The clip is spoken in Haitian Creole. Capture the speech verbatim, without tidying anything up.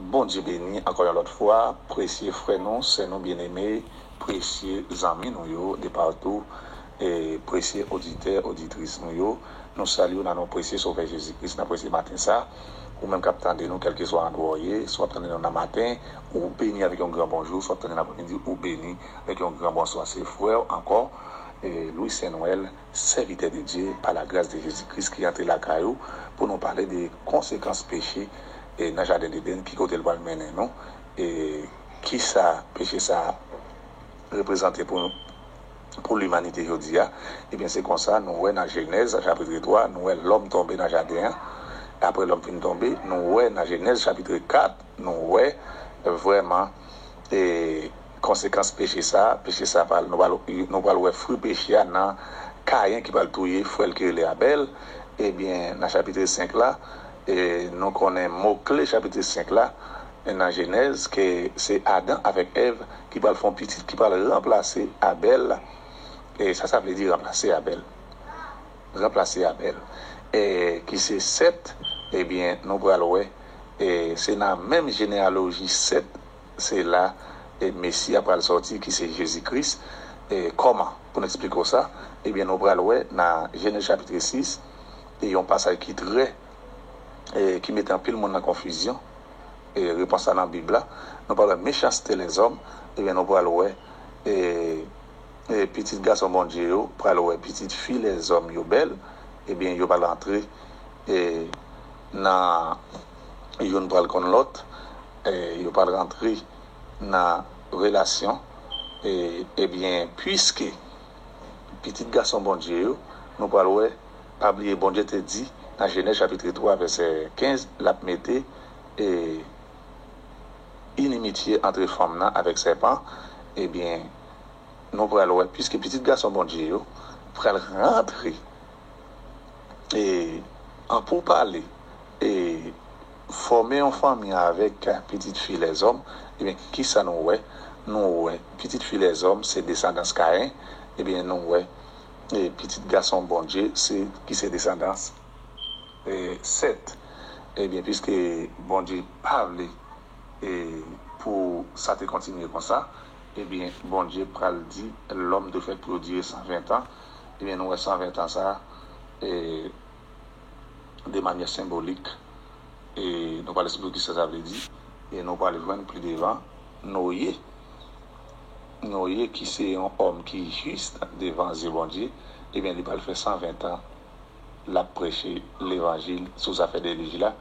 Bondye beni ankò yon lòt fwa, presye frè nou, sè nou byeneme, presye zanmi nou yo de patou, e presye oditè, oditris nou yo. Nou salye w nan non presye Sovè Jezi Kris, nan presye maten sa. Ou menm k ap tande nou, kèlkeswa andwa w ye, si w ap tande nou nan maten, ou beni avèk yon gran bonjou, si w ap tande n aprèmidi, ou beni avèk yon gran bonswa. Se frè w ankò, e Louis Saint Noël, sèvitè de Dye, pa la gras de Jezi Kris, ki antre lakay ou pou nou pale de konsekans peche, e nan jaden Edenn, ki kote l pral mennen nou, e kisa peche sa reprezante pou, pou limanite jodi a. Ebyen, se konsa, nou wè nan Jenèz, chapit twa, nou wè lòm tonbe nan jaden an. Apre lòm fin tonbe, nou wè nan Jenèz, chapit kat, nou wè vrèman, e konsekans peche sa, peche sa pral, nou pral, nou pral wè fwi peche a nan Kayen ki pral touye frè l ki rele Abèl. Ebyen, nan chapit senk la, e nou konnen mo kle chapit senk la, e nan Jenèz, ke se Adan avèk Èv ki pral fè yon pitit ki pral ranplase Abèl. E sa, sa vle di ranplase Abèl. Ranplase Abèl. E ki se Sèt, ebyen, nou pral wè, e se nan menm jeneyaloji Sèt, se la, e Mesi a pral sòti, ki se Jezi Kris. E kòman? Pou n eksplike w sa, ebyen, nou pral wè nan Jenèz chapit sis, e yon pasaj ki trè, e ki mete anpil moun nan konfizyon, e repons la nan Bib la. Nou pral wè mechanste lèzòm, ebyen, nou pral wè, e, e pitit gason Bondye yo, pral wè pitit fi lèzòm yo bèl, ebyen, yo pral antre, e, nan youn pral konn lòt, e, yo pral rantre nan relasyon, e, ebyen, piske pitit gason Bondye yo, nou pral wè, pa bliye Bondye te di nan Jenèz chapit twa vèsè kenz, l ap mete, e, inimitye antre fanm nan avèk sèpan, ebyen, nou pral wè, piske pitit gason Bondye yo pral rantre, e, an pou pale, e, fòme yon fanmi avèk pitit fi lèzòm, ebyen, kisa nou wè? Nou wè, pitit fi lèzòm se desandans Kayen, ebyen, nou wè, e, pitit gason Bondye se, ki se desandans, e, Sèt. Ebyen, piske Bondye pa vle, e, pou sa te kontinye konsa, ebyen, Bondye pral di lòm te fèt pou yo dire san ven tan. Ebyen, nou wè san ven tan sa, e, de manyè senbolik, e nou pral eksplike kisa sa vle di, e nou pral jwenn pli devan Noye. Noye ki se yon òm ki jis devan zye Bondye, ebyen, li pral fè san ven tan l ap preche levanjil sou zafè delij la.